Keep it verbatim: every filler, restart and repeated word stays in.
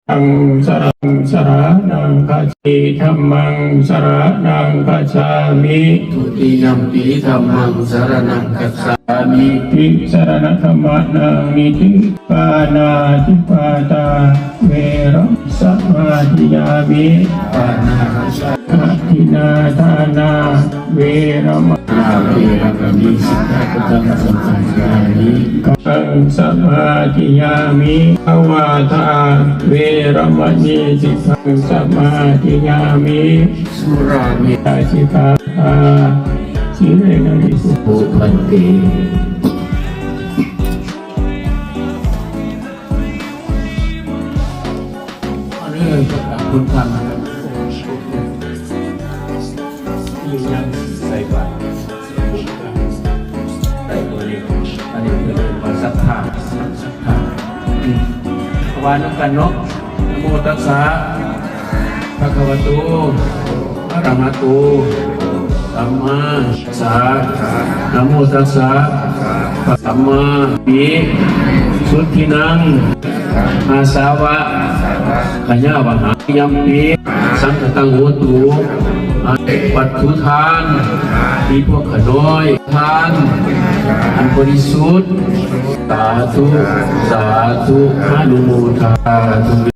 Dhammaṃ saraṇaṃ gacchāmi. Dhammaṃ saraṇaṃ gacchāmi. Dutiyampi dhammaṃ saraṇaṃ gacchāmi. Tisaraṇagamanaṃ niṭṭhitaṃ. Pāṇātipātā veramaṇī samādiyāmi. Adinnādānā veramaṇī. Veramaṇī sikkhāpadaṃ samādiyāmi. Kaṃ samādiyāmi. Musāvādā veramaṇī sikkhāpadaṃ samādiyāmi. Surāmerayamajjapamādaṭṭhānā sikkhāpadamā. Sīlena nibbudo bhante. ເອີ ຂອບຄຸນທ່ານ ທີ່ຍັງໃສ່ບາດ ໃສ່ຕົວເລກ ອັນນີ້ເພິ່ນເອີ້ນວ່າສັດທາ ສັດທາ ອືມ ເວົ້ານຳກັນເນາະ Namo tassa bhagavato arahato sammāsambuddhassa. Sammā visuddhinaṃ āsavakkhayāvahaṃ. Yampi saṅghātaṃ hotu pattudānaṃ. ມີພວກຂ້ານ້ອຍທານອັນບໍລິສຸດ. Sādhu, sādhu, anumodāmi.